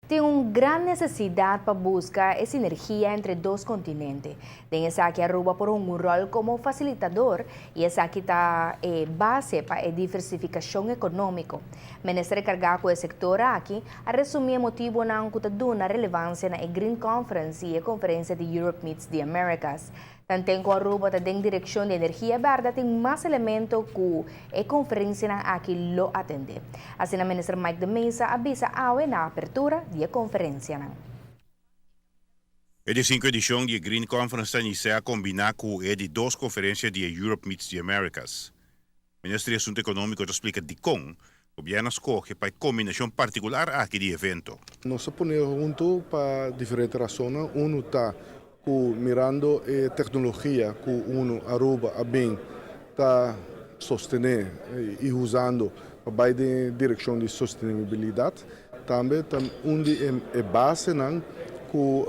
Tin un gran necesidad pa busca e sinergia entre dos continente. Den esaki Aruba por hunga un rol como facilitador y esaki ta e base pa e diversificacion economico. Minister encarga cu e sector aki a resumi e motibonan cu ta duna relevancia na e Green Conference y e conferencia di Europe Meets the Americas. Tanten cu Aruba ta den direccion di energia berde tin mas elemento cu e conferencianan aki lo atende. Asina Minister Mike de Meza a bisa awe na apertura di e conferencianan. E di 5 edicion di Green Conference ta inicia combina cu e di dos conferencia di Europe Meets the Americas. Minister di Asunto Economico ta splica dicon gobierno a scoge pa e combinacion particular aki di evento. Nos a pone hunto pa diferente rason. Uno ta cu mirando e tecnologia cu uno Aruba a bin ta sostene y usando pa den direccion di sostenibilidad. Tambe un di e basenan cu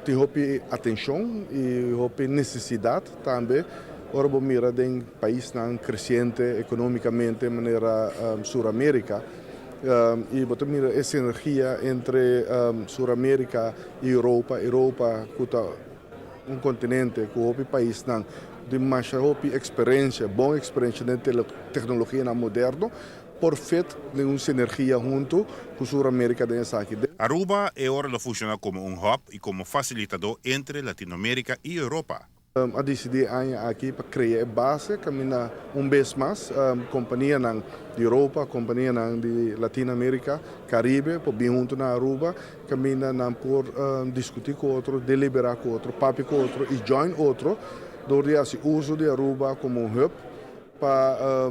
tin hopi atencion y hopi necesidad tambe ora bo mira den paisnan creciente economicamente manera Sur America y bo mira e sinergia entre Sur America y Europa, Europa cu ta un continente cu hopi paisnan di mas hopi experiencia, bon experiencia den tecnologia moderno, por fit den un sinergia hunto cu Sur America den esaki. Aruba e ora lo funciona como un hub y como facilitador entre Latinoamerica y Europa. A dicidi aki pa crea e base, caminda un bes mas, compania di Europa, compania di Latinoamerica, Caribe, por bin hunto na Aruba, caminda nan por discuti cu otro, delibera cu otro, papia cu otro y join otro, door di haci uso di Aruba como un hub pa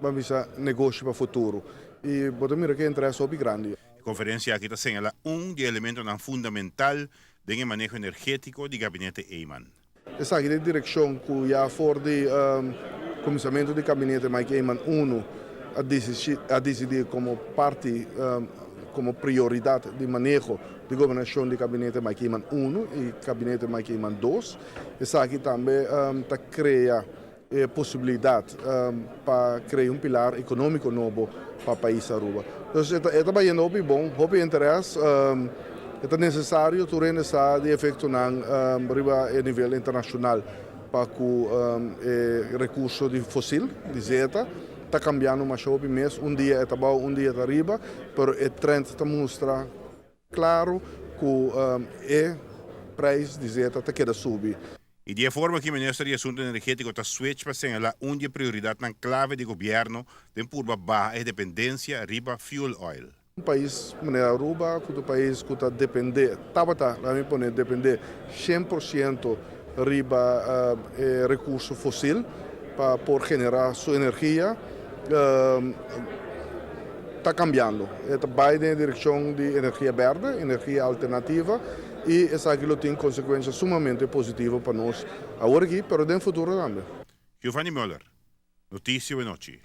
pa negoshi pa futuro. Y bo ta mira cu e interes ta grandi. E conferencia aki ta señala un di e elementonan fundamental den maneho energetico di gabinete Eman. Esaki ta e direccion cu ya for di cuminsamento di gabinete Mike Eman 1 a dicidi como parti, como prioridad di maneho di gobernacion di gabinete Mike Eman 1 y gabinete Mike Eman 2. Esaki tambe ta crea e posibilidad pa crea un pilar economico nobo pa pais Aruba. Anto, ta bayendo hopi bon, hopi interes, ta necesario tur sa di efectonan riba e nivel internacional pa cu e recurso di fosil, di zeta, ta cambiando mas hopi mes, un dia ta abou, un dia ta ariba, pero e trend ta mustra cla cu e prijs di zeta ta keda subi. Y di forma cu e Minister di Asunto Energetico ta switch pa señala un di e prioridadnan clave di gobierno den purba baha e dependencia riba fuel oil. Un pais manera Aruba, cu ta un pais cu ta depende, tabata, laga mi pone, depende 100% riba recurso fosil pa por genera su energia, ta cambiando. Ta bay den direccion di energia berde, energia alternativa, y esaki lo tin consecuencia sumamente positivo pa nos awor aki, pero den futuro tambe. Giovanni Müller, Noticia Anochi.